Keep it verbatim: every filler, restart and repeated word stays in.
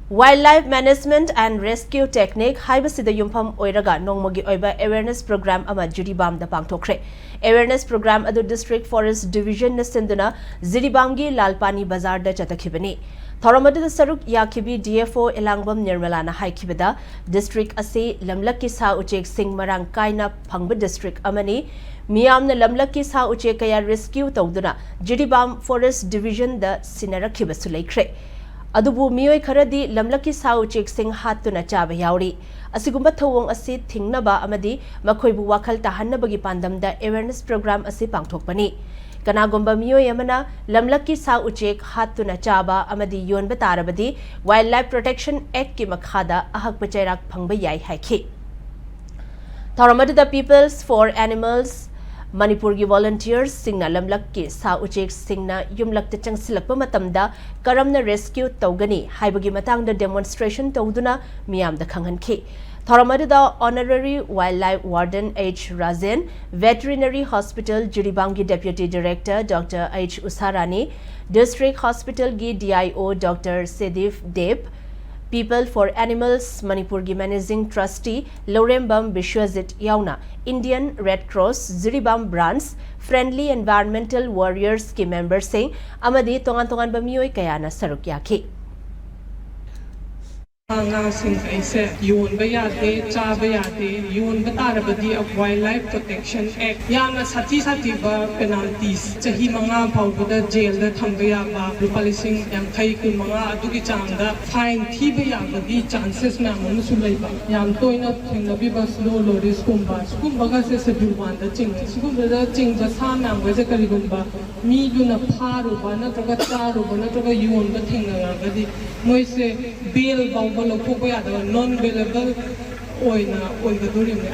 Wildlife Management and Rescue Technique ꯍꯥꯏꯕꯁꯤꯗ ꯌꯨꯝꯐꯝ ꯑꯣꯏꯔꯒ ꯅꯣꯡꯃꯒꯤ ꯑꯣꯏꯕ awareness program ꯑꯃ ꯖꯤꯔꯤꯕꯥꯝꯗ ꯄꯥꯡꯊꯣꯛꯈ꯭ꯔꯦ꯫ Awareness program ꯑꯗꯨ District Forest Divisionꯅ ꯁꯤꯟꯗꯨꯅ ꯖꯤꯔꯤꯕꯥꯝꯒꯤ ꯂꯥꯜꯄꯥꯅꯤ ꯕꯖꯥꯔꯗ ꯆꯠꯊꯈꯤꯕꯅꯤ꯫ ꯊꯧꯔꯝ ꯑꯗꯨꯗ ꯁꯔꯨꯛ ꯌꯥꯈꯤꯕꯤ D F O ꯏꯂꯥꯡꯕꯝ ꯅꯤꯔꯃꯂꯥꯅ ꯍꯥꯏꯈꯤꯕꯗ, district ꯑꯁꯤ ꯂꯝꯂꯛꯀꯤ ꯁꯥ ꯎꯆꯦꯛꯁꯤꯡ ꯃꯔꯥꯡ ꯀꯥꯏꯅ ꯐꯪꯕ district ꯑꯃꯅꯤ꯫ ꯃꯤꯌꯥꯝꯅ ꯂꯝꯂꯛꯀꯤ ꯁꯥ ꯎꯆꯦꯛ ꯀꯌꯥ rescue ꯇꯧꯗꯨꯅ ꯖꯤꯔꯤꯕꯥꯝ Forest Divisionꯗ ꯁꯤꯟꯅꯔꯛꯈꯤꯕꯁꯨ ꯂꯩꯈ꯭ꯔꯦ꯫ ꯑꯗꯨꯕꯨ ꯃꯤꯑꯣꯏ ꯈꯔꯗꯤ ꯂꯝꯂꯛꯀꯤ ꯁꯥ ꯎꯆꯦꯛꯁꯤꯡ ꯍꯥꯠꯇꯨꯅ ꯆꯥꯕ ꯌꯥꯎꯔꯤ꯫ ꯑꯁꯤꯒꯨꯝꯕ ꯊꯧꯑꯣꯡ ꯑꯁꯤ ꯊꯤꯡꯅꯕ ꯑꯃꯗꯤ ꯃꯈꯣꯏꯕꯨ ꯋꯥꯈꯜ ꯇꯥꯍꯟꯅꯕꯒꯤ ꯄꯥꯟꯗꯝꯗ awareness program ꯑꯁꯤ ꯄꯥꯡꯊꯣꯛꯄꯅꯤ꯫ ꯀꯅꯥꯒꯨꯝꯕ ꯃꯤꯑꯣꯏ ꯑꯃꯅ ꯂꯝꯂꯛꯀꯤ ꯁꯥ ꯎꯆꯦꯛ ꯍꯥꯠꯇꯨꯅ ꯆꯥꯕ ꯑꯃꯗꯤ ꯌꯣꯟꯕ ꯇꯥꯔꯕꯗꯤ Wildlife Protection Actꯀꯤ ꯃꯈꯥꯗ ꯑꯍꯛꯄ ꯆꯩꯔꯥꯛ ꯐꯪꯕ ꯌꯥꯏ ꯍꯥꯏꯈꯤ꯫ ꯊꯧꯔꯝ ꯑꯗꯨꯗ Peoples for Animals ꯃꯅꯤꯄꯨꯔꯒꯤ volunteersꯁꯤꯡꯅ ꯂꯝꯂꯛꯀꯤ ꯁꯥ ꯎꯆꯦꯛꯁꯤꯡꯅ ꯌꯨꯝꯂꯛꯇ ꯆꯪꯁꯤꯜꯂꯛꯄ ꯃꯇꯝꯗ ꯀꯔꯝꯅ rescue ꯇꯧꯒꯅꯤ ꯍꯥꯏꯕꯒꯤ ꯃꯇꯥꯡꯗ demonstration ꯇꯧꯗꯨꯅ ꯃꯤꯌꯥꯝꯗ ꯈꯪꯍꯟꯈꯤ꯫ ꯊꯧꯔꯝ ꯑꯗꯨꯗ Honorary Wildlife Warden H Rajen, Veterinary Hospital ꯖꯤꯔꯤꯕꯥꯝꯒꯤ Deputy Director Doctor H Usharani, District Hospitalꯒꯤ D I O Doctor ꯁꯦꯗꯤꯞ Dev, People for Animals ꯃꯅꯤꯄꯨꯔꯒꯤ Managing Trustee ꯂꯧꯔꯦꯝꯕꯝ ꯕꯤꯁ꯭ꯋꯖꯤꯠ ꯌꯥꯎꯅ Indian Red Cross Jiribam Branch, Friendly Environmental Warriorsꯀꯤ memberꯁꯤꯡ ꯑꯃꯗꯤ ꯇꯣꯉꯥꯟ ꯇꯣꯉꯥꯟꯕ ꯃꯤꯑꯣꯏ ꯀꯌꯥꯅ ꯁꯔꯨꯛ ꯌꯥꯈꯤ꯫ ꯉꯥꯁꯤꯡ ꯑꯩꯁꯦ ꯌꯣꯟꯕ ꯌꯥꯗꯦ, ꯆꯥꯕ ꯌꯥꯗꯦ, ꯌꯣꯟꯕ ꯇꯥꯔꯕꯗꯤ Wildlife Protection Act ꯌꯥꯝꯅ ꯁꯥꯊꯤ ꯁꯥꯊꯤꯕ penalties, ꯆꯍꯤ ꯃꯉꯥ ꯐꯥꯎꯕꯗ ꯖꯦꯜꯗ ꯊꯝꯕ ꯌꯥꯕ, ꯂꯨꯄꯥ ꯂꯤꯁꯤꯡ ꯌꯥꯡꯈꯩ, ꯀꯨꯟꯃꯉꯥ ꯑꯗꯨꯒꯤ ꯆꯥꯡꯗ fine ꯊꯤꯕ ꯌꯥꯕꯒꯤ chances ꯃꯌꯥꯝ ꯑꯃꯁꯨ ꯂꯩꯕ꯫ ꯌꯥꯝ ꯇꯣꯏꯅ ꯊꯦꯡꯅꯕꯤꯕ slow lorisꯀꯨꯝꯕ, ꯁꯤꯒꯨꯝꯕꯒꯁꯦ Schedule Oneꯗ ꯆꯤꯡꯉꯤ꯫ ꯁꯤꯒꯨꯝꯕꯗ ꯆꯤꯡꯕ ꯁꯥ ꯃꯌꯥꯝꯈꯩꯁꯦ ꯀꯔꯤꯒꯨꯝꯕ ꯃꯤꯗꯨꯅ ꯐꯥꯔꯨꯕ ꯅꯠꯇ꯭ꯔꯒ ꯆꯥꯔꯨꯕ ꯅꯠꯇ꯭ꯔꯒ ꯌꯣꯟꯕ ꯊꯦꯡꯅꯔꯒꯗꯤ ꯃꯣꯏꯁꯦ bail ꯐꯥꯎꯕ ꯂꯧꯊꯣꯛꯄ ꯌꯥꯗꯕ, non bailable ꯑꯣꯏꯅ ꯑꯣꯏꯒꯗꯣꯔꯤꯕꯅꯤ꯫